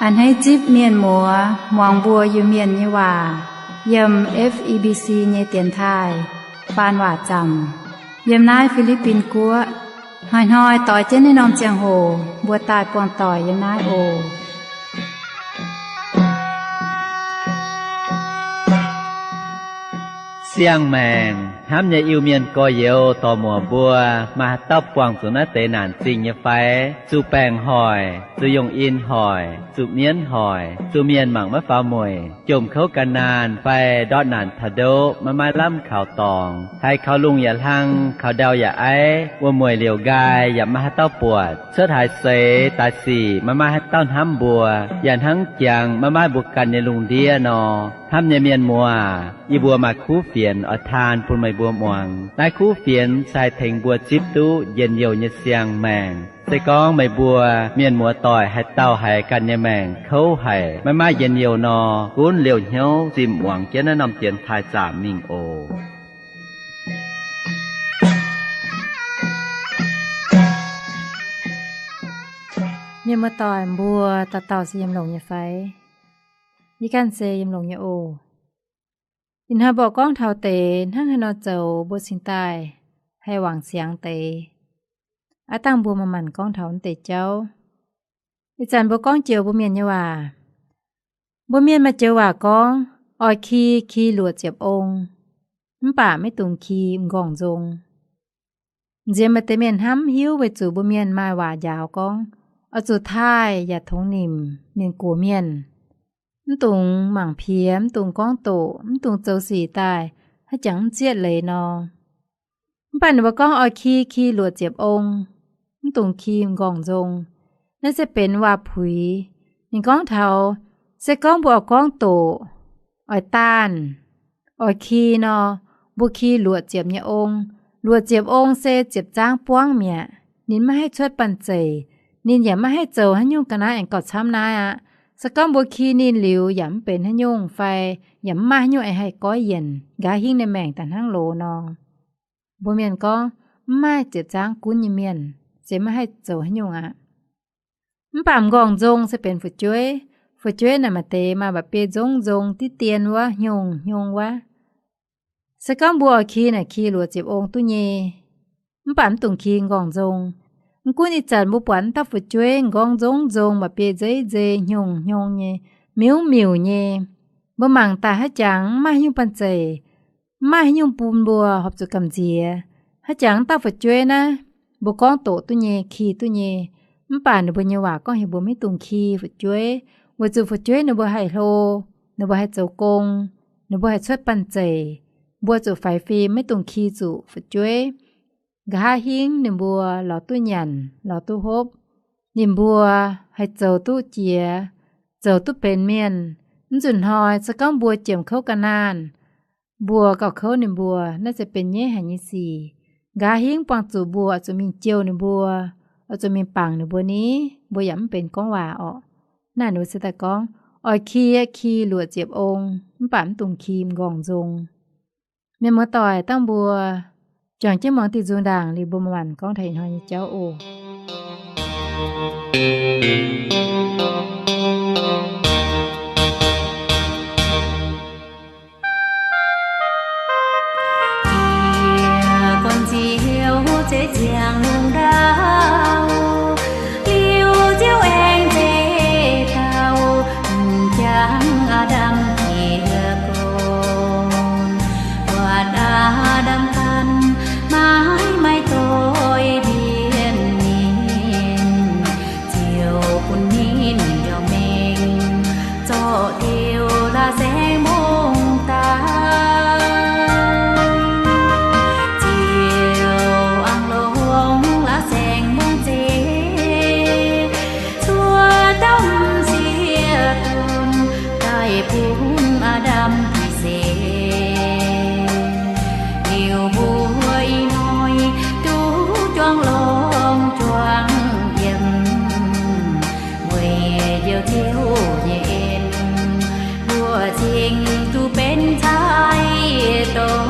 A'hneiv zipv mienh muoz muangx mbuo Iu-Mienh nyei waac yiem F E B C nyei dienx taaih faan waac zaamc yiem naaiv Fi^li^bin Guoqv. Hnoi-hnoi doix jienv naaiv norm ziangh hoc mbuo daaih buangh doic yiem naaiv oc. Siang-maengc hnamv nyei Iu-Mienh gorx-youz dorc-muoc mbuo, maaih haaix dauh buangh zuqc naaiv deix naanc zingh nyei fai? Zuqc baengc hoic, zuqc yungh in hoic, zuqc mienv hoic, zuqc mienh mangc maiv faaux mueic, jomc kouv ga'naanh fai ndortv naanc taux ndoqv maiv maaih lamh kaux dorngx, haiz kaux lungh yaac hlang, kaux ndau yaac aiv, wuom-mueic liouc nqaai yaac maiv maaih haaix dauh buatc, cuotv haaix seix daaih sic maiv maaih haaix dauh hnamv mbuo, yaac hnangv jangx maiv maaih mbuo ganh nyei lungh ndiev nor. Hnamv nyei mienh muoz, yie mbuo maaih kuv fienx oix taan bun meih mbuo muangx. Naaiv kuv fienx se haih tengx mbuo zipv duqv njien-youh nyei siang-maengc. Se gorngv meih mbuo mienh muoz doic haaix dauh haiz ganh nyei maengc kouv haic, maiv maaih njien-youh nor, gunv liouh hnyouv zimh muangx jienv naaiv norm dienx taaih zaamc mingh oc. Mienh muoz doic mbuo dauh dauh se yiem longx nyei fai? Yie ganh se yiem longx nyei oc. Ih hnoi mbuo gorngv taux deix hnangv haaix nor zoux mbuo cingx daaih haih wangc siangx deix. Aav dangh mbuo manc-manc gorngv taux naaiv deix jauv. Ih zanc mbuo gorngv joux mbuo mienh nyei waac. Mbuo mienh maaih joux waac gorngv, oix ki, ki luoqc ziepc ong, mv baac maiv dungx ki m'nqorngv nzong. M'nziex maaih deix mienh hnamv hiuv weic zuqc mbuo mienh maaih waac njaaux gorngv, oix zuqc taaih yaac tongx nimc mienh gox mienh. Mv dungx mangc piex, mv dungx gorngv doqc, mv dungx zoux sic daaih haaix jangx mv zieqv leiz nor. Mv baac ninh mbuo gorngv oix ki, ki luoqc ziepc ong, mv dungx ki m'nqorngv nzong. Naaiv se benx waac-puix. Ninh gorngv taux, se gorngv mbuo oix gorngv doqc, oix daanh, oix ki nor, mbuo ki luoqc ziepc nyei ong. Luoqc ziepc ong se ziepc zaangv buangv mi'aqv. Ninh maiv haih cuotv banh zeic. Ninh yaac maiv haih zoux haaix nyungc ga'naaiv aengx gauh camv naaiv aqv. Se gorngv mbuo ki ninh liuz yaac mv benx haaix nyungc fai yaac mv maaih haaix nyungc aengx haih goiv yienc, nqa'haav hingv ninh maengc daaih hnangv loz nor. Mbuo mienh gorngv, mv maaih ziepc zaangv gunv nyei mienh se maiv haih zoux haaix nyungc aqv. Mv baac m'nqorngv nzong se benx fu'jueiv. Fu'jueiv naaic maaih deix maaih mba'biei nzongv nzong diqv dien wuov, hnyongx hnyongx wuov. Se gorngv mbuo oix ki naaic ki luoqc ziepc ong duqv nyei, mv baac mv dungx ki m'nqorngv nzong. Mv gunv ih zanc mbuo buatc wuov dauh fu'jueiv m'nqorngv nzongv nzong, mba'biei nzeiv nzei, hnyongx hnyongx nyei, miuv miuc nyei. Mbuo mangc daaih haaix jangx mv maaih haaix nyungc banh zeic, mv maaih haaix nyungc bun mbuo horpc zuqc gamh nziex. Haaix jangx wuov dauh fu'jueiv naaiv, mbuo gorngv doqc duqv nyei, ki duqv nyei, mv baac ninh mbuo nyei waac gorngv heuc mbuo maiv dungx ki fu'jueiv, weic zuqc fu'jueiv ninh mbuo haih hlo, ninh mbuo haih zoux gong, ninh mbuo haih cuotv banh zeic. Mbuo zuqc faix fim maiv dungx ki zuqc fu'jueiv. Nqa'haav hingv ninh mbuo lorz duqv nyanc, lorz duqv hopv, ninh mbuo haih zoux duqv jiex, zoux duqv benx mienh. Mv nzunc hnoi se gorngv mbuo jiem kouv ga'naanh, mbuo gauh kouv ninh mbuo, naaiv se benx nyeiv haic nyei sic. Nqa'haav hingv buangh zuqc mbuo oix zuqc mingh jouh ninh mbuo, oix zuqc mingh bangc ninh mbuo ni, mbuo yaac mv benx gorngv waac orqc. Naaiv ninh mbuo se daaih gorngv, oix ki, ki luoqc ziepc ong, mv baac mv dungx ki m'nqorngv nzong. Mienh muoz-doic, dangh mbuo juangc jienv muangx diuh nzung ndaangc liuz, mbuo manc-manc gorngv taux ih hnoi nyei jauv oc. Jiex gorn-ziouv zeiv ziangx lungh ndau, liuz ziouv aengx zeiv dauh, m'jangc Aa^ndam jiex gorn. Buatc Aa^ndam ganh maiv maaih doix ndiev ninh, ziouc bun ninh ndorm mengh zorqv diuh la'saengx mbong daaih. Ziouc aengx longc la'saengx mbong zeiv cuotv dauh m'sieqv domh daaih bun Aa^ndam dih se. Liuz mbuo ih hnoi duqv juangc longx juangc yiem, weic njoux Ziouv nyei en, mbuo cingx duqv benx cai dorn.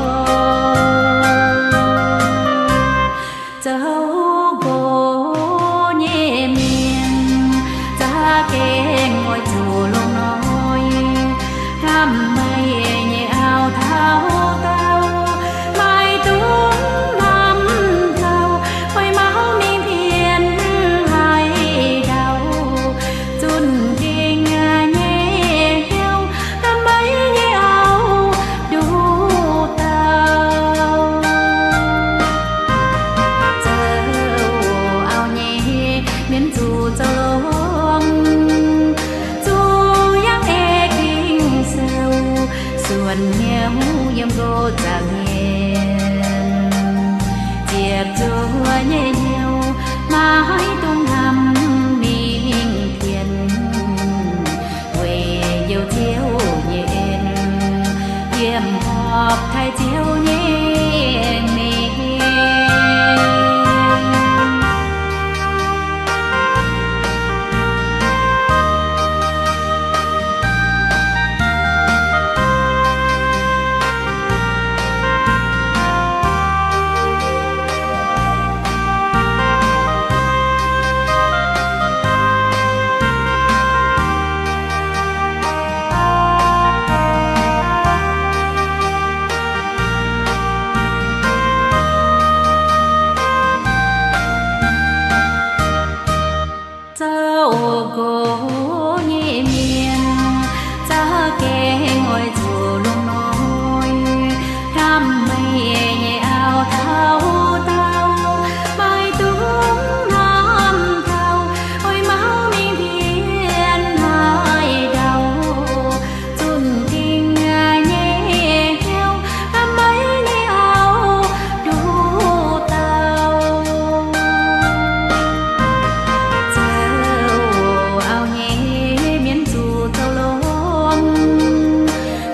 Zoux nqox nyei mienh za'gengh oix Zuonc hnyouv yiem nqox zaangc mienh, ziepc zuoqv nyei hnyouv, maiv dungx hnamv mingh pien, weic njoux Ziouv nyei en, yiem horpc taaih Ziouv nyei mienh. Zaux oc nqox nyei mienh, za'gengh oix zuqc longc noic hnamv meih nyei auv taux daauh, maiv dungx hnamv taux oix mauv mingh pien haaix dauh. Zunh dingh nyei hnyouv hnamv meih nyei auv nduqc dauh. Zoux auv nyei mienh zuqc zoux lomh,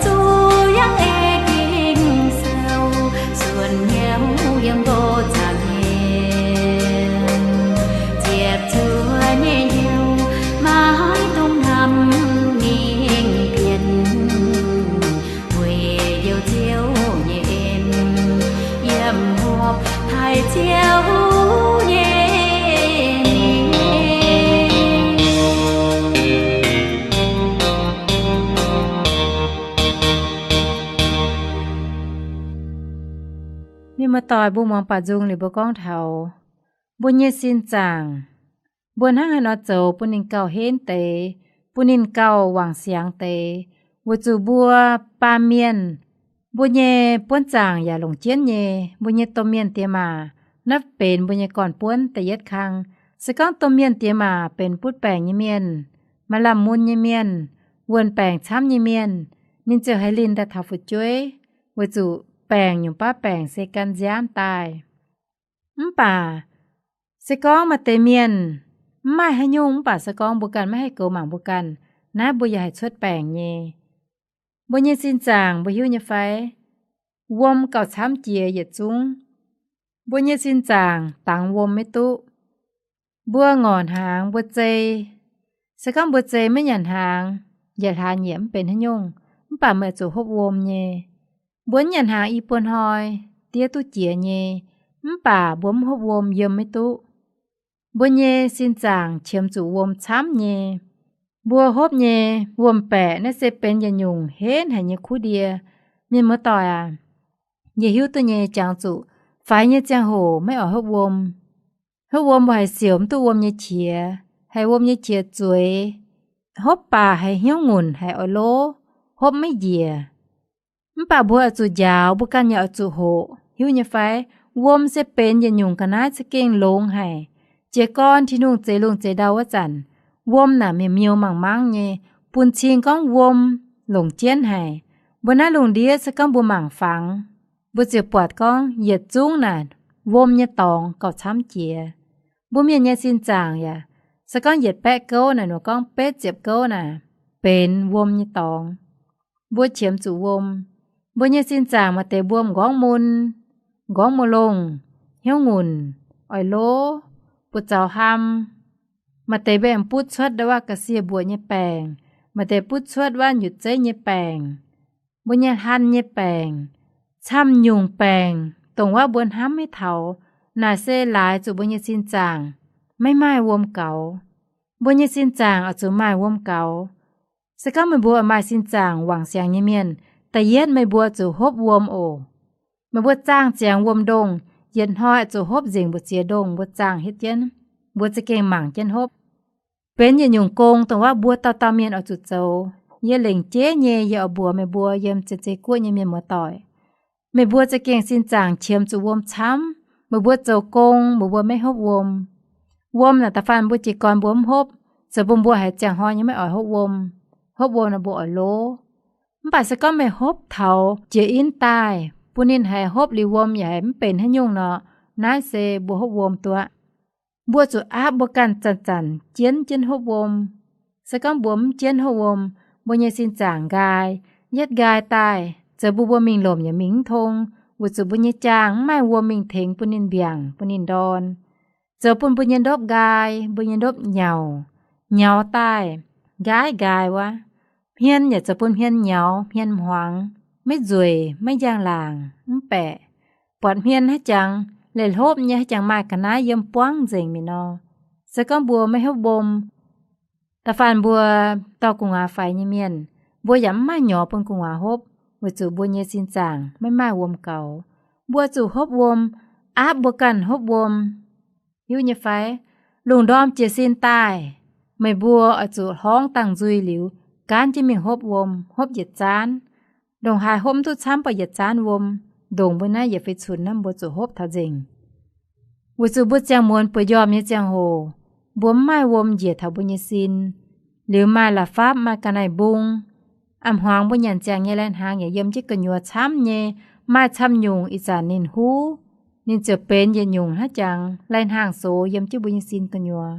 zuqc yangh ei Ging-Sou, zuonc hnyouv yiem nqox zaangc mienh, ziepc zuoqv nyei hnyouv, maiv dungx hnamv mingh pien, weic njoux Ziouv nyei en, yiem horpc taaih Ziouv nyei mienh. Mienh muoz-doic, mbuo muangx baac nzung liuz mbuo gorngv taux mbuo nyei sin zaangc, mbuo hnangv haaix nor zoux bun ninh gauh henv deix, bun ninh gauh wangc siangx deix, weic zuqc mbuo baamh mienh, mbuo nyei buonv zaangc yaac longc jienv nyei. Mbuo nyei domh mienh diex maac, naaiv benx mbuo nyei gorn-buonv da'yietv kang. Se gorngv domh mienh diex maac benx butv baengc nyei mienh, maaih lamh mun nyei mienh, wuonh baengc camv nyei mienh, ninh ziouc haih linh daaih taux fu'jueiv, weic zuqc baengc nyungc baav baengc se gan nziaamv daaih. Mv baac se gorngv maaih deix mienh mv maaih haaix nyungc, mv baac se gorngv mbuo ganh maiv haih goux mangc mbuo ganh, naaiv mbuo yaac haih cuotv baengc nyei. Mbuo nyei sin zaangc mbuo hiuv nyei fai? Wuom gauh camv jiex yietc zungv. Mbuo nyei sin zaangc dangx wuom maiv duqv. Mbuo ngorc hnaangx mbuo zei, se gorngv mbuo zei maiv nyanc hnaangx, yietc hlaax nyieqc mv benx haaix nyungc, mv baac meih zuqc hopv wuom nyei. Mbuo mv nyanc hnaangx i buo hnoi, diev duqv jiex nyei, mv baac mbuo mv hopv wuom yiem maiv duqv. Mbuo nyei sin zaangc qiemx zuqc wuom camv nyei. Mbuo hopv nyei wuom-baeqc naaiv se benx yietc nyungc henv haic nyei kuv ndie. Mienh muoz-doic aac, yie hiuv duqv nyei, jangx zuqc faix nyei ziangh hoc maiv oix hopv wuom. Hopv wuom mbuo haiz siouc mv duqv wuom nyei qiex, haiz wuom nyei qiex zueiz, hopv baac haiz hnyouv ngunc, haiz oix lov, hopv maiv njiec. Mv baac mbuo oix zuqc njaaux, mbuo ganh yaac oix zuqc hoqc, hiuv nyei fai? Wuom se benx yietc nyungc ga'naaiv za'gengh longx haic. Jiez gorn Tin-Hungh zeix lungh zeix ndau wuov zanc, wuom naaic miuc-miuc mangc mangv nyei, bun cing gorngv wuom longc jienv haic. Mbuo naaiv lungh ndiev se gorngv mbuo mangc fangx, mbuo ziouc buatc gorngv yietc zungv naaic wuom nyei dorngx gauh camv jiex. Mbuo mienh nyei sin zaangc yaac, se gorngv yietc baeqv gouv naaic, nor gorngv betv ziepc gouv naaic, benx wuom nyei dorngx. Mbuo qiemx zuqc wuom. Mbuo nyei sin zaangc maaih deix wuom nqorngv mun, nqorngv mu'longh, hnyouv ngunc, oix lov, buoz-zaux ham. Maaih deix mbenc butv cuotv ndau wuov ga'sie mbuoqc nyei baengc, maaih deix butv cuotv wuov nyutc zeiv nyei baengc, mbuo nyei hlan nyei baengc, camv nyungc baengc, dongh wuov mbuo hnamv maiv taux. Naaic se laaix zuqc mbuo nyei sin zaangc maiv maaih wuom gaux. Mbuo nyei sin zaangc oix zuqc maaih wuom gaux. Se gorngv meih mbuo maaih sin zaangc wangc siangx nyei mienh, da'yietv meih mbuo zuqc hopv wuom oc. Meih mbuo zaangh ziangx wuom-ndongh, yietc hnoi zuqc hopv nzengc mbu'ziex ndongh mbuo zaangh hietv jienv, mbuo za'gengh mangc jienv hopv. Benx yietc nyungc gong dongh wuov mbuo dauh dauh mienh oix zuqc zoux. Yie lengc jeiv nyei yie oix mbuox meih mbuo yiem Zien-Zei Guoqv nyei mienh muoz-doic, meih mbuo za'gengh sin zaangc qiemx zuqc wuom camv. Meih mbuo zoux gong meih mbuo maiv hopv wuom. Wuom naaic da'faanh mbuo jiez gorn mbuo mv hopv, zoux bun mbuo haiz ziangh hnoi nyei maiv oix hopv wuom. Hopv wuom nor mbuo oix lov. Mv baac se gorngv meih hopv taux jiex in daaih, bun ninh haiz hopv liuz wuom yaac haiz mv benx haaix nyungc nor, naaiv se mbuo hopv wuom duqv. Mbuo zuqc aapv mbuo ganh zanc-zanc jienv jienv hopv wuom. Se gorngv mbuo mv jienv hopv wuom, mbuo nyei sin zaangc nqaai. Yietv nqaai daaih, zoux bun mbuo mingh lomc yaac mingh mv tong, weic zuqc mbuo nyei jaang mv maaih wuom mingh tengx bun ninh mbiaangc, bun ninh ndorn. Zoux bun mbuo nyei ndopv nqaai, mbuo nyei ndopv nyauc. Nyauc daaih, nqaai nqaai wuov. Hmien yaac zoux bun hmien nyauc, hmien hmuangx, maiv nzueic, maiv njang-laangc, mv baeqc. Buatc hmien haiv jangx, leiz hlopv nyei haiv jangx maaih ga'naaiv yiem buangv nzengc mi'aqv nor. Se gorngv mbuo maiv hopv wuom, da'faanh mbuo dorh gu'nguaaz faix nyei mienh, mbuo yaac mv maaih nyorx bun gu'nguaaz hopv, weic zuqc mbuo nyei sin zaangc maiv maaih wuom gaux. Mbuo zuqc hopv wuom, aapv mbuo ganh hopv wuom. Hiuv nyei fai? Lungh ndorm jiez sin daaih, meih mbuo oix zuqc hlorngv dangh nzuih liuz, gaanv jienv mingh hopv wuom, hopv yietc zaanv. Ndongc haaix hopv mv duqv camv baac yietc zaanv wuom, ndongc mbuo naaiv yietc feix cunx naaiv mbuo zuqc hopv taux nzengc. Weic zuqc mbuo ziangh muonz bueix njormh nyei ziangh hoc, mbuo mv maaih wuom njiec taux mbuo nyei sin. Liuz maaih la'fapv, maaih ga'naaiv-mbung. A'hmuangx mbuo nyanc ziangh nyei lai-hnaangx yaac yiem jienv gu'nyuoz camv nyei. Maaih camv nyungc ih zanc ninh huv, ninh ziouc benx yietc nyungc hnangv jangx lai-hnaangx sox yiem jienv mbuo nyei sin gu'nyuoz.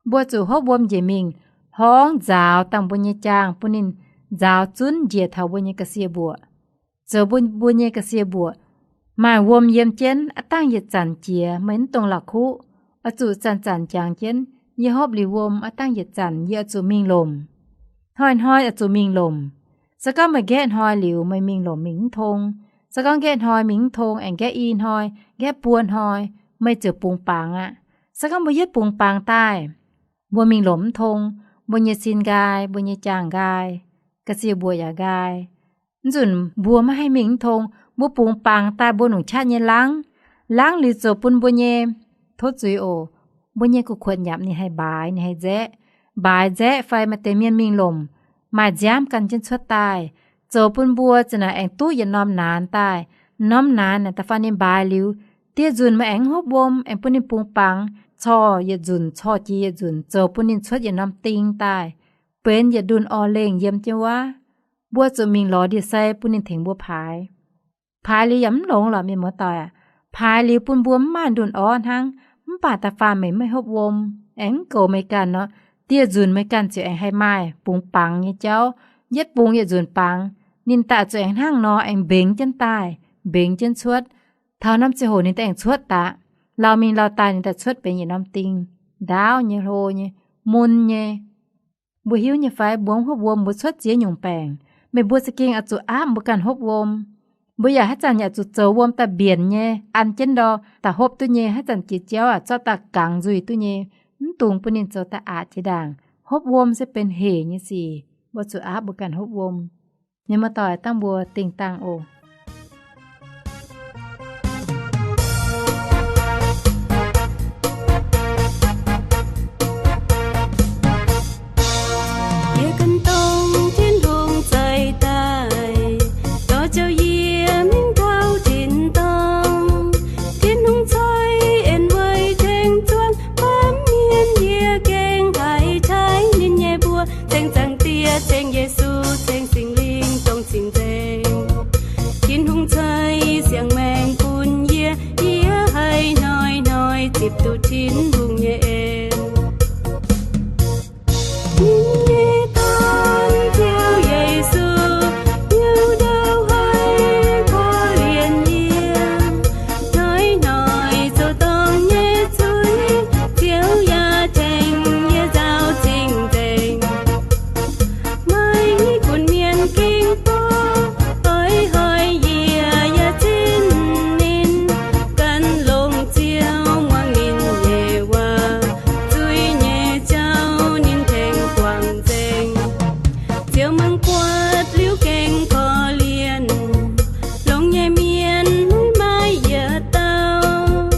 Mbuo zuqc hopv wuom njiec mingh, hlorngv nzaaux dangh mbuo nyei jaang bun ninh nzaaux zunv njiec taux mbuo nyei ga'sie mbuoqc. Zoux bun mbuo nyei ga'sie mbuoqc maaih wuom yiem jienv, aav dangh yietc zanc jiex, meih mv dungx la'kuqv. Oix zuqc zanc-zanc jangx jienv, yie hopv liuz wuom aav dangh yietc zanc yie oix zuqc mingh lomc. Hnoi-hnoi oix zuqc mingh lomc. Se gorngv meih nqaeqv hnoi liuz meih mingh lomc mingh mv tong. Se gorngv nqaeqv hnoi mingh mv tong, aengx nqaeqv i hnoi, nqaeqv buo hnoi, meih ziouc bungx bangx aqv. Se gorngv mbuo yietv bungx bangx daaih, mbuo mingh lomc mv tong, mbuo nyei sin nqaai, mbuo nyei jaang nqaai, ga'sie mbuoqc yaac nqaai. Mv nzunc mbuo maiv haih mingh mv tong, mbuo bungx bangx daaih mbuo longc qaqv nyei langv. Langv liuz zoux bun mbuo nyei, tov zuiz oc, mbuo nyei gu'kuotv nyapc ninh haih mbaaix, ninh haih nzaeqv. Mbaaix nzaeqv fai maaih deix mienh mingh lomc, maaih nziaamv gan jienv cuotv daaih, zoux bun mbuo za'naaic aengx duqv yietc norm naanx daaih. Norm naanx naaic da'faanh ninh mbaaix liuz, dieh nzunc meih aengx hopv wuom, aengx bun ninh bungx bangx, corc yietc nzunc corc jiex yietc nzunc, zoux bun ninh cuotv yietc norm ding daaih, benx yietc ndunh orv lengh yiem jienv wuov. Mbuo zuqc mingh lorz ndie-sai bun ninh tengx mbuo paaix. Paaix liuz yaac mv longx lorqc, mienh muoz-doic aac. Paaix liuz bun mbuo mv maaih ndunh orv hnangv. Mv baac da'faanh meih maiv hopv wuom, aengx mv goux meih ganh nor, dieh nzunc meih ganh ziouc aengx haih maaih bungx bangx nyei jauv. Yietv bungx yietc nzunc bangx, ninh daaih zuqc aengx hnangv nor aengx mbengx jienv daaih, mbengx jienv cuotv. Taux norm ziangh hoc ninh daaih aengx cuotv daaih. Lauh mingh lauh daaih ninh daaih cuotv benx yietc norm ding, ndaauv nyei, hlo nyei, mun nyei. Mbuo hiuv nyei fai, mbuo mv hopv wuom mbuo cuotv ziex nyungc baengc. Meih mbuo za'gengh oix zuqc aapv mbuo ganh hopv wuom. Mbuo yaac haaix zanc yaac zuqc zoux wuom daaih mbienc nyei, an jienv ndor daaih hopv duqv nyei, haaix zanc jiex jauv aac zorqv daaih gangx nzuih duqv nyei, mv dungx bun ninh zoux daaih aqc jiex ndaangc. Hopv wuom se benx hec nyei sic, mbuo zuqc aapv mbuo ganh hopv wuom. Mienh muoz-doic, dangh mbuo dingh dangh oc. Yie gan dongh Tin-Hungh zeix daaih, dorh ziouc yie mingh taux tin-dorngh. Tin-Hungh ceix en weic tengx zuangx baamh mienh, yie gengh haih taaih ninh nyei mbuox. Ceng Zaangc Diex, ceng Yesu, ceng Singx Lingh dongh cing-nzengc. Tin-Hungh ceix siang-maengc bun yie, yie haih hnoi-hnoi zipv duqv Tin-Hungh nyei en. Ninh nyei Dorn, Ziouv Yesu, hnyouv ndau haih korv-lienh yie. Hnoi-hnoi zoux dorngc nyei zuiz, Ziouv yaac tengx yie nzaaux cing-nzengc. Maaih i bun mienh ging bou, oix hoic yie yaac zinh ninh, gan longc Ziouv muangx ninh nyei waac. Zuiz nyei jauv ninh tengx guangc nzengc. Ziouv mangc buatc liuz gengh korv-lienh, longx nyei mienh maiv maaih yietc dauh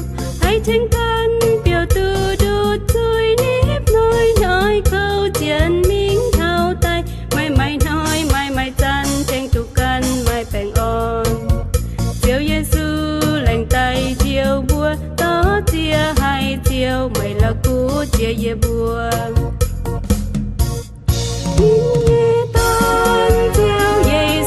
haih tengx ganh biouv duqv nduqc zuiz nipv. Hnoi-hnoi kouv jienv mingh taux daaih, maaih maaih hnoi maaih maaih zanc tengx duqv ganh maaih baengh orn. Ziouv Yesu laengz daaih njoux mbuo, dorh ziex haiz Ziouv meih la'kuqv jiex yie mbuo. Ninh nyei Dorn, Ziouv Yesu,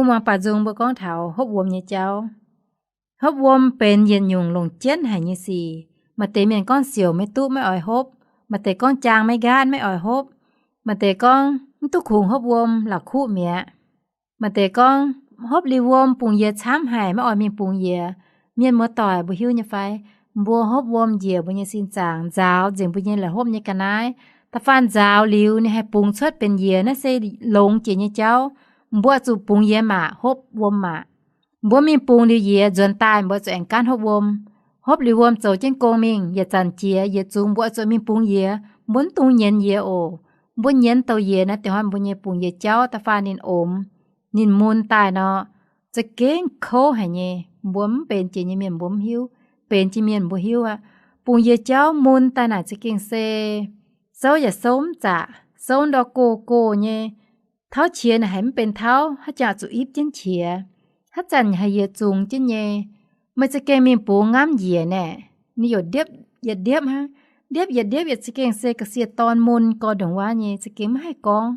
Muangx baaux nzung mbuo gorngv taux hopv wuom nyei jauv. Hopv wuom benx yietc nyungc longc jienv haic nyei sic. Maaih deix mienh gorngv siouc maiv duqv maiv oix hopv, maaih deix gorngv jaang maiv nqaatv maiv oix hopv, maaih deix gorngv mv duqv kungx hopv wuom la'kuqv mi'aqv. Maaih deix gorngv hopv liuz wuom bungx yiez camv haic maiv oix mingh bungx yiez. Mienh muoz-doic, mbuo hiuv nyei fai? Mbuo hopv wuom njiec mbuo nyei sin zaangc, nzaaux nzengc mbuo nyei la'hopv nyei ga'naaiv. Da'faanh nzaaux liuz ninh haih bungx cuotv benx yiez, naaiv se longx jiex nyei jauv. Mbuo zuqc bungx yiez maah, hopv wuom maah. Mbuo mingh bungx liuz yiez nzuonx daaih, mbuo zuqc aengx gaanv hopv wuom. Hopv liuz wuom zoux jienv gong mingh, yietc zanc jiex yiez zungx, mbuo zuqc mingh bungx yiez. Mbuo mv dungx nyienz yiez oc. Mbuo nyienz douc yiez naaiv, da'hoi mbuo nyei bungx yiez jauv da'faanh ninh omx, ninh mun daaih nor, za'gengh kouv haic nyei. Mbuo mv benx jiex nyei mienh mbuo mv hiuv, benx jiex mienh mbuo hiuv aqv. Bungx yiez jauv mun daaih naaic za'gengh se souv yaac souv mv zaqc, souv ndau gox gox nyei. Tauv qiex naaic haiz mv benx tauv, haaix jangx zuqc ipv jienv qiex, haaix zanc haiz yiez zungx jienv nyei. Meih za'gengh mingh bungx ngamv njiec naaic, ninh youc ndiepv yietc ndiepv hnangv. Ndiepv yietc ndiepv yietc za'gengh se ga'sie dorn mun gau ndongc wuov nyei, za'gengh maiv haih gorngv.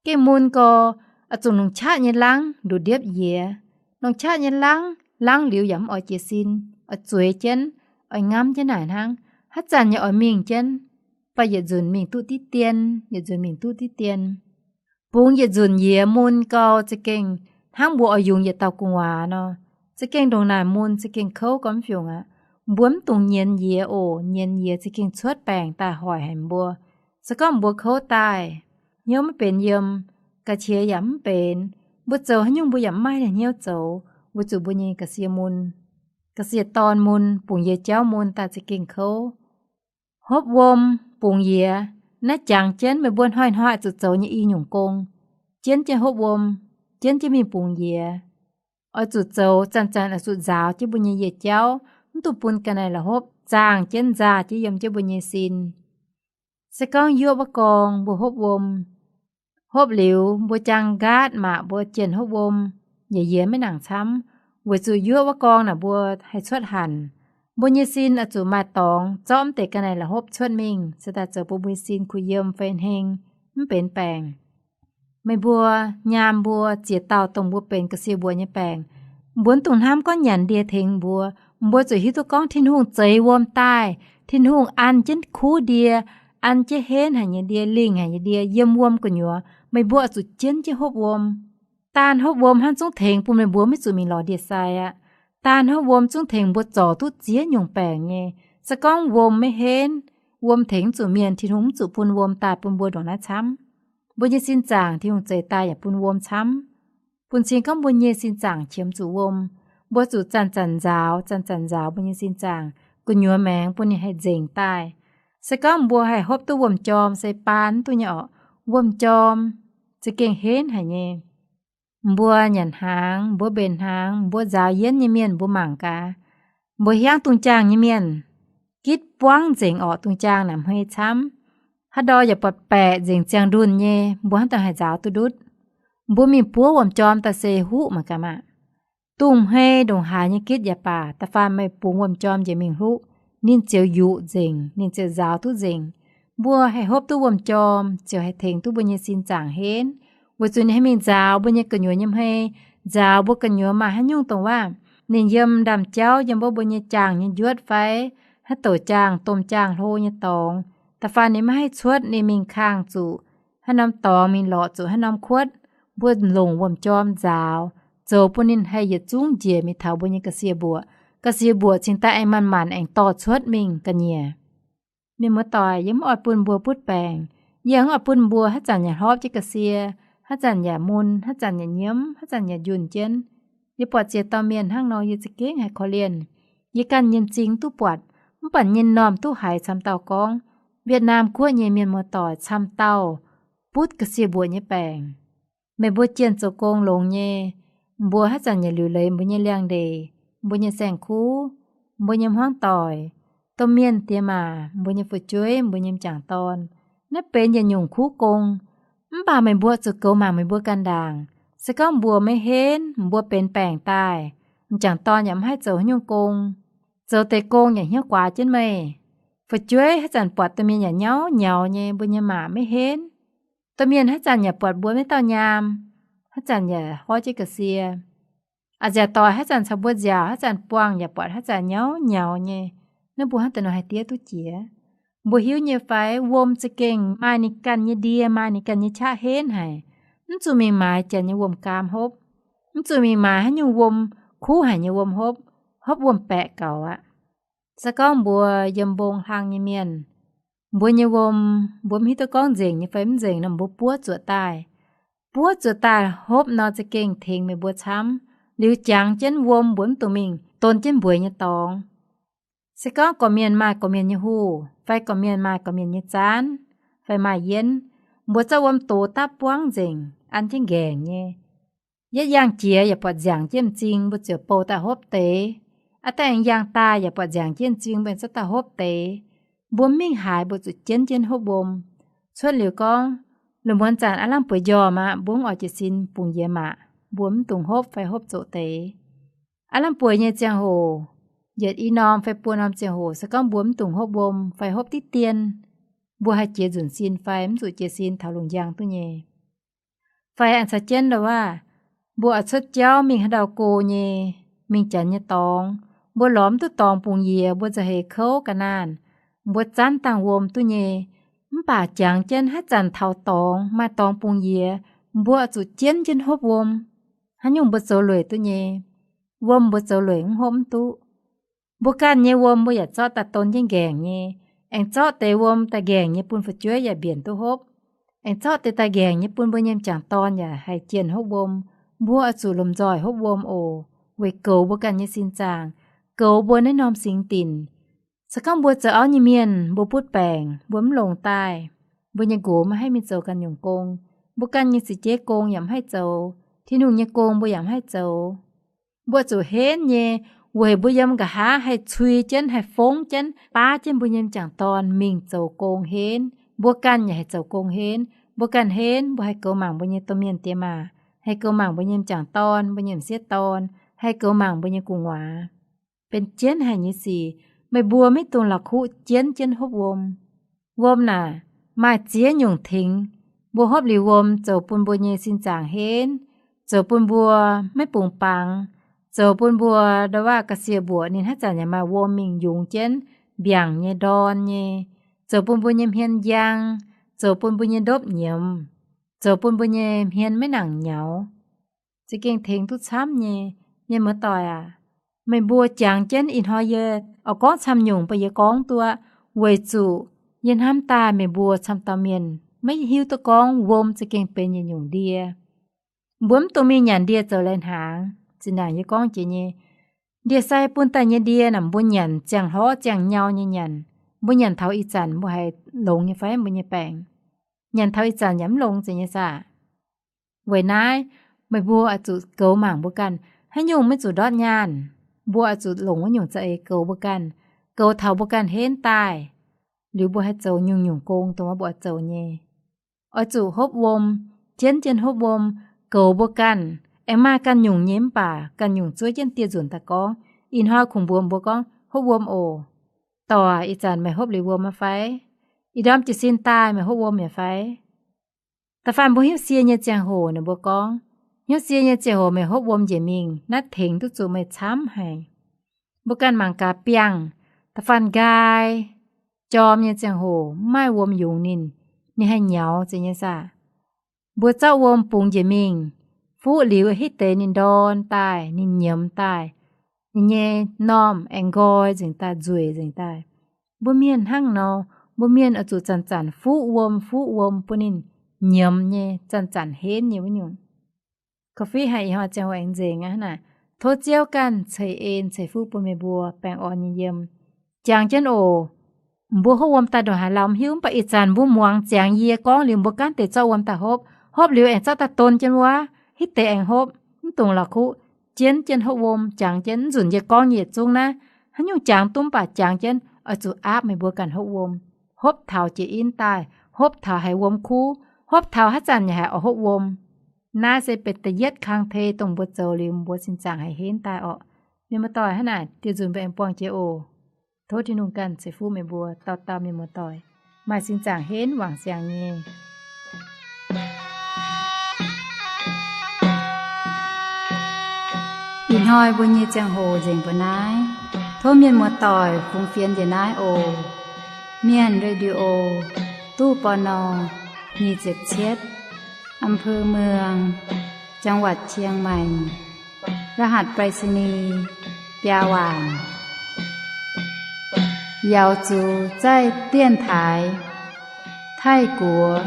Gengh mun gau, oix zuqc longc qaqv nyei langv nduqc ndiepv yiez. Longc qaqv nyei langv, langv liuz yaac mv oix jiez sin, oix zueiz jienv, oix ngamv jienv naaic hnangv. Haaix zanc yaac oix mingh jienv, baac yietc nzunc mingh duqv diqv dien, yietc nzunc mingh duqv diqv dien. Bungx yietc nzunc yiez mun gau za'gengh hnangv mbuo oix yungz yietc dauh gu'nguaaz nor. Za'gengh ndongc naaic mun za'gengh kouv gau mv fiungc aqv. Mbuo mv dungx nyienz yiez oc. Nyienz yiez za'gengh cuotv baengc daaih hoic haic mbuo. Se gorngv mbuo kouv daaih, hnyouv maiv benx yiem, ga'qiex yaac mv benx, mbuo zoux haaix nyungc mbuo yaac mv maaih hnyouv zoux, weic zuqc mbuo nyei ga'sie mun, ga'sie dorn mun, bungx yiez jauv mun daaih za'gengh kouv. Hopv wuom, bungx yiez, naaiv jangx jienv meih mbuo hnoi-hnoi zuqc zoux nyei i nyungc gong, jienv jienv hopv wuom, jienv jienv mingh bungx yiez. Oix zuqc zoux zanc-zanc oix zuqc nzaaux jienv mbuo nyei yiez jauv, mv dungx bun ga'naaiv la'hopv zaangh jienv nzaah jienv yiem jienv mbuo nyei sin. Se gorngv yuoqv wuov gorngv mbuo hopv wuom, hopv liuz mbuo jaang nqaatv maah, mbuo jienh hopv wuom, yiez yiez maiv nangc camv, weic zuqc yuoqv wuov gorngv naaic mbuo haih cuotv hanc. Mbuo nyei sin oix zuqc maaih dorngx zorqv mv deix ga'naaiv la'hopv cuotv mingh, se daaih zoux bun mbuo nyei sin kuh yiem fei heng, mv benx baengc. Meih mbuo, nyaam mbuo, ziex dauh dongh mbuo benx ga'sie mbuoqc nyei baengc, mbuo mv dungx hnamv gorngv nyanc ndie tengx mbuo. Mbuo zuqc hiuv duqv gorngv Tin-Hungh zeix wuom daaih, Tin-Hungh an jienv kuv ndie, an jienv henv haic nyei ndie, lingh haic nyei ndie yiem wuom gu'nyuoz. Meih mbuo oix zuqc jienv jienv hopv wuom. Daanh hopv wuom hnangv zungv tengx bun meih mbuo maiv zuqc mingh lorz ndie-sai aqv. Daanh hopv wuom zungv tengx mbuo zorc duqv ziex nyungc baengc nyei. Se gorngv wuom maiv henv, wuom tengx mv zuqc mienh, Tin-Hungh mv zuqc bun wuom daaih bun mbuo ndongc naaiv camv. Mbuo nyei sin zaangc Tin-Hungh zeix daaih yaac bun wuom camv. Bun cing gorngv mbuo nyei sin zaangc qiemx zuqc wuom, mbuo zuqc zanc-zanc nzaaux, zanc-zanc nzaaux mbuo nyei sin zaangc gu'nyuoz maengx bun ninh haih nzengc daaih. Se gorngv mbuo haih hopv duqv wuom-jorm se baan duqv nyei orqc. Wuom-jorm za'gengh henv haic nyei. Mbuo nyanc hnaangx, mbuo mbenc hnaangx, mbuo nzaaux yienv nyei mienh mbuo mangc gaax. Mbuo hiaangv dungz jaangh nyei mienh, gitv buangv nzengc orqc, dungz jaangh naaic hmei camv. Haaix ndau yaac buatc baeqc nzengc ziangh ndunh nyei, mbuo hnangv daaih haih nzaaux duqv ndutv. Mbuo mingh buov wuom-jorm daaih se huqv mangc gaax maah. Dungz hmei ndongc haaix nyei gitv yaac baac, da'faanh meih bungx wuom-jorm njiec mingh huqv, ninh ziouc yuqc nzengc, ninh ziouc nzaaux duqv nzengc. Mbuo haih hopv duqv wuom-jorm ziouc haih tengx duqv mbuo nyei sin zaangc henv, weic zuqc ninh haih mingh nzaaux mbuo nyei gu'nyuoz nyei hmei, nzaaux mbuo gu'nyuoz maaih haaix nyungc dongh waac, ninh yiem ndaamv-jauv, yiem wuov mbuo nyei jaangh nyei njuotv fai haaix douc jaangh, domh jaangh hlo nyei dorngx. Da'faanh ninh maiv haih cuotv, ninh mingh kangh zuqc haaix norm dorngx, mingh lorqc zuqc haaix norm kuotv, mbuo longc wuom-jorm nzaaux, zoux bun ninh haih yietc zungv njiec mingh taux mbuo nyei ga'sie mbuoqc. Ga'sie mbuoqc cingx daaih aengx manc-manc aengx dorh cuotv mingh ga'nyiec. Mienh muoz-doic, yie mv oix bun mbuo butv baengc. Yie mv oix bun mbuo haaix zanc yaac hlorpv jienv ga'sie, haaix zanc yaac mun, haaix zanc yaac nyiemv, haaix zanc yaac njunh jienv. Yie buatc ziex dauh mienh hnangv nor, yie za'gengh haiz korv-lienh. Yie ganh nyei m'zing duqv buatc, mv baac nyei m'normh duqv haiz camv dauh gorngv, Wietc^naam guoqv nyei mienh muoz-doic camv dauh butv ga'sie mbuoqc nyei baengc. Meih mbuo jienh zoux gong longx nyei, mbuo haaix zanc yaac liuc leiz mbuo nyei liangx-ndeic, mbuo nyei saeng-kuv, mbuo nyei hmuangv doic, domh mienh diex maac, mbuo nyei fu'jueiv, mbuo nyei m'jangc dorn. Naaiv benx yietc nyungc kuv gong. Mv baac meih mbuo zuqc goux mangc meih mbuo ganh ndaangc. Se gorngv mbuo maiv henv, mbuo benx baengc daaih, m'jangc dorn yaac mv haih zoux haaix nyungc gong. Zoux deix gong yaac hnyouv guaax jienv meih. Fu'jueiv haaix zanc buatc domh mienh yaac nyauv nyaux nyei, mbuo nyei maa maiv henv. Domh mienh haaix zanc yaac buatc mbuo maiv dauh nyaam. haaix zanc yaac hoiv jienv ga'sie. A'nziaauc doic haaix zanc caux mbuo nziaauc, haaix zanc buangh yaac buatc haaix zanc nyauv nyauv nyei. Naaiv mbuo hnangv deix nor haih diev duqv jiex. Mbuo hiuv nyei fai, wuom za'gengh maaih ninh ganh nyei ndie, maaih ninh ganh nyei qaqv henv haic. Mv zuqc mingh maaiz janx nyei wuom-gaam hopv. Mv zuqc mingh maaiz haaix nyungc wuom kuv haic nyei wuom hopv, hopv wuom-baeqc gaux aqv. Se gorngv mbuo yiem mbong hlang nyei mienh, mbuo nyei wuom, mbuo mv hiuv duqv gorngv nzengc nyei fai mv nzengc nor, mbuo buov zuoqc daaih. Buov zuoqc daaih hopv nor za'gengh tengx meih mbuo camv. Liuz jangx jienv wuom mbuo mv dungx mingh don jienv mbueiz nyei dorngx. Se gorngv gorqv-mienh maaih gorqv-mienh nyei huv, fai gorqv-mienh maaih gorqv-mienh nyei zaanv, fai maaih yienv, mbuo zorqv wuom dox dapv buangv nzengc, an jienv nqaengc nyei. Yietv yangh jiex yaac buatc nziangc jienv m'zing, mbuo ziouc bouh daaih hopv deix. Aav dangh aengx yangh daaih yaac buatc nziangc jienv m'zing, mbuo aengx zorqv daaih hopv deix. Mbuo mingh haaix mbuo zuqc jienv jienv hopv wuom. Cuotv liuz gorngv, lungh muonz zanc aav lamh bueix njormh aqv, mbuo mv oix jiez sin bungx njiec maah! Mbuo mv dungx hopv fai hopv zoqc deix. Aav lamh bueix nyei ziangh hoc, yietc i norm fai buo norm ziangh hoc, se gorngv mbuo mv dungx hopv wuom fai hopv diqv dien, mbuo haih jiez nzunc sin fai mv zuqc jiez sin taux lungh njang duqv nyei. Fai aengx caux jienv ndau-waav, mbuo oix cuotv jauv mingh haaix ndau go nyei, mingh janx nyei dorngx, mbuo lorz mv duqv dorngx bungx yiez, mbuo nzauh heix kouv ga'naanh, mbuo zanv dangh wuom duqv nyei. Mv baac jangx jienv haaix zanc taux dorngx, maaih dorngx bungx yiez, mbuo oix zuqc jienv jienv hopv wuom. Haaix nyungc mbuo zoux lueic duqv nyei. Wuom mbuo zoux lueic mv hopv mv duqv. Mbuo ganh nyei wuom mbuo yaac zorqv daaih don jienv nqaengc nyei. Aengx zorqv deix wuom daaih nqaengc nyei bun fu'jueiv yaac mbienc duqv hopv. Aengx zorqv deix daaih nqaengc nyei bun mbuo nyei m'jangc dorn yaac haih jienh hopv wuom. Mbuo oix zuqc lomh nzoih hopv wuom oc, weic goux mbuo ganh nyei sin zaangc, goux mbuo naaiv norm singx dinc. Se gorngv mbuo zoux auv nyei mienh, mbuo butv baengc, mbuo mv longc daaih, mbuo nyei nqox maiv haih mingh zoux ganh nyungc gong, mbuo ganh nyei ziex jeiv gong yaac mv haih zoux, Tin-Hungh nyei gong mbuo yaac mv haih zoux. Mbuo zuqc henv nyei, weic mbuo yiem nqa'haav haih cui jienv, haih fongv jienv, baav jienv mbuo nyei m'jangc dorn mingh zoux gong henv, mbuo ganh yaac haih zoux gong henv. Mbuo ganh henv, mbuo haih goux mangc mbuo nyei domh mienh diex maac, haih goux mangc mbuo nyei m'jangc dorn, mbuo nyei m'sieqv dorn, haih goux mangc mbuo nyei gu'nguaaz. Benx jienv haic nyei sic, meih mbuo maiv dungx la'kuqv jienv jienv hopv wuom. Wuom naaic, maaih ziex nyungc tengx. Mbuo hopv liuz wuom zoux bun mbuo nyei sin zaangc henv, zoux bun mbuo maiv bungx bangx, zoux bun mbuo ndau-waav ga'sie mbuoqc ninh haaix zanc yaac maaih wuom mingh yungz jienv, mbiaangc nyei, ndorn nyei, zoux bun mbuo nyei hmien njang, zoux bun mbuo nyei ndopv nyiemz, zoux bun mbuo nyei hmien maiv nangc nyaux. Za'gengh tengx duqv camv nyei. Mienh muoz-doic aac, meih mbuo jangx jienv ih hnoi yie oix gorngv camv nyungc bun yie gorngv duqv, weic zuqc yie hnamv daaih meih mbuo camv dauh mienh maiv hiuv duqv gorngv wuom za'gengh benx yietc nyungc ndie. Mbuo mv dungx mingh nyanc ndie zoux lai-hnaangx. Zinh ndaangc yie gorngv jiex nyei, ndie-sai bun daaih nyei ndie naaic, mbuo nyanc ziangh hlorv ziangh nyau nyei nyanc. Mbuo nyanc taux ih zanc mbuo haiz longx nyei fai mbuo nyei baengc? Nyanc taux ih zanc yaac mv longx zeiz nyei saah? Weic naaiv, meih mbuo oix zuqc goux mangc mbuo ganh. Haaix nyungc maiv zuqc ndortv nyaanh, mbuo oix zuqc longc wuov nyungc za'eix goux mbuo ganh, goux taux mbuo ganh henv daaih. Liuz mbuo haih zoux nyungc-nyungc gong dongh wuov mbuo oix zoux nyei. Oix zuqc hopv wuom, jienv jienv hopv wuom, goux mbuo ganh. Aengx maaih ganh nyungc nyei mv baac ganh nyungc zuov jienv dieh nzunc daaih gorngv. Ih hnoi kungx mbuox mbuo gorngv, hopv wuom oc. Dorc, ih zanc meih hopv liuz wuom aqv fai? Ih ndorm jiez sin daaih meih hopv wuom mi'aqv fai? Da'faanh mbuo hnyouv sie nyei ziangh hoc ninh mbuo gorngv, hnyouv sie nyei ziangh hoc meih hopv wuom njiec mingh, naaiv tengx duqv zuqc meih camv haic. Mbuo ganh mangc gaax biangh, da'faanh nqaai jorm nyei ziangh hoc mv maaih wuom yungz ninh, ninh haih nyaux zeiz nyei saah? Mbuo zorqv wuom bungx njiec mingh, fuqv liuz hitv deix ninh ndorn daaih, ninh nyiemz daaih, ninh nyei normh aengx nqoi nzengc daaih, nzueic nzengc daaih. Mbuo mienh hnangv nor, mbuo mienh oix zuqc zanc-zanc fuqv wuom, fuqv wuom bun ninh nyiemz nyei, zanc-zanc henv nyei wuov nyungc. Korv-fiqv haic, ih hnoi ziangh hoc aengx nzengc aqv naaic. Tov Ziouv ganh ceix en ceix fuqv bun meih mbuo baengh orn nyei yiem. Jangx jienv oc. Mbuo hopv wuom daaih ndongc haaix lauh mv hiuv, mv baac ih zanc mbuo muangx ziangx yie gorngv liuz mbuo gaanv deix zorqv wuom daaih hopv. Hopv liuz aengx zorqv daaih don jienv wuov, hitv deix aengx hopv, mv dungx la'kuqv, jienv jienv hopv wuom, jangx jienv. Mv nzunc yie gorngv nyei yietc zungv naaiv, haaix nyungc jangx duqv mv baac jangx jienv, oix zuqc aapv meih mbuo ganh hopv wuom. Hopv taux jiex inv daaih, hopv taux haiz wuom kuv, hopv taux haaix zanc yaac haiz oix hopv wuom. Naaiv se benx da'yietv kang tei dongh mbuo zoux liuz mbuo sin zaangc haih henv daaih orqc. Mienh muoz-doic, hnangv naaic dieh nzunc mbuo aengx buangh jiex oc. Tov Tin-Hungh ganh ceix fuqv meih mbuo dauh dauh mienh muoz-doic maaih sin zaangc henv wangc siangx nyei. Hnoi mbuo nyei ziangh hoc nzengc mbuo naaiv. Tov mienh muoz-doic fungx fienx njiec naaiv oc. Mienh Radio, ตู้ ปณ. nyic ziepc cietv, อำเภอเมือง จังหวัดเชียงใหม่ รหัสไปรษณีย์ biaa waanc. Yaux zuqc zaih dienv taaix Taiv-Guoqv,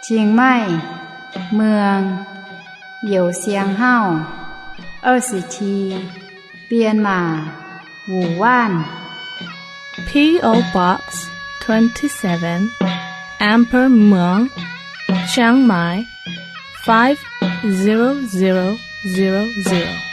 Chiang Mai, Muang, Youz Siang Hauv, 二十七, Bienh Maac, Wuonh Waanv. P O Box twenty-seven, อำเภอเมือง เชียงใหม่ five zero zero zero zero.